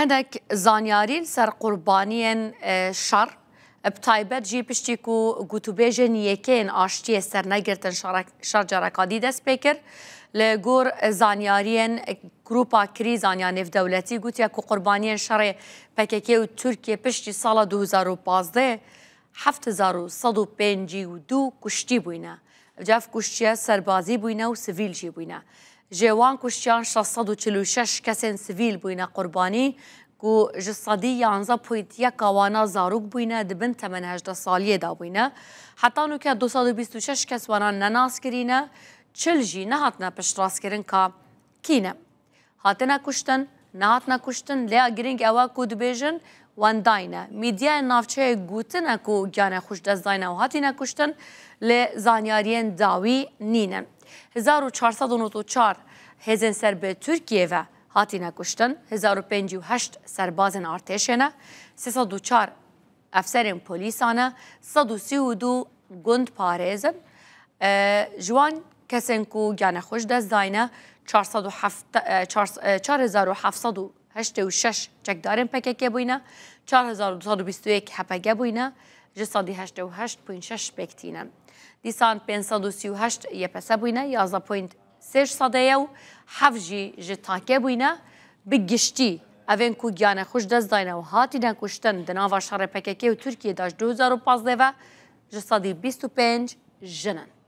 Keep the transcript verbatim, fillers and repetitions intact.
Hinek zanyarî li ser qurbaniyên e, şer, bi taybet jî piştî ku gotûbêjên yekê yên aştiyê sernegirtin şer, şer careka dî dest pê kir. Li gor zanyariyên Grupa Krîzan ya Nêvdewletî gotiye ku qurbaniyên şerê P K K û Tirkiye piştî sala du hezar û pazdeh heft hezar û sed û pêncî û du kuştî bûyne. Ev kuştiye serbazî bûyne û sivîl jî bûyne. Ji wan kuştiyan şeş sed û çil û şeş kesên sivîl bûyne qurbanî ku ji sedî yanzdeh point yeka wana zarok bûyne, di bin temen hejdeh saliyê de bûyne. Heta nûke du sed û bîst û şeş kes wana nenaskirî ne, çil jî nehatine piştrastkirin ka kî ne. Hatine kuştin, nehatine kuştin, lê ya girîng ew e ku dibêjin wendayî ne. Mîdyayên navçeyê gotine ku giyanê xwe ji dest dayne û hatine kuştin, lê zanyariyên dawî nînin. Hezar û çar sed û nod û çar hêzên ser bi Tirkiyê ve hatine kuştin, hezar û pêncî û heşt serbazên artêşê ne, sê sed û çar efserên polîsan e, sed û sî û du gund parêz in. E, ji wan kesên ku giyanê xwe ji dest dayne, çar sed û heft, e, çar, e, çar hezar û heft sed û heştê û şeş çekdarên P K K bûyne, çar hezar û du sed û bîst û yek H P G bûyne, ji sedî heştê û heşt point şeş pêk tînin. Dîsan pênc sed û sî û heşt Y P S bûyne, yazdeh point sê ji sedê ye û heft jî ji take bûyne. Bi giştî, evên ku giyanê xwe ji dest dayne û hatine kuştin di nava şerê P K K û Tirkiyê de ji du hezar û pazdeh ve ji sedî bîst û pênc jin in.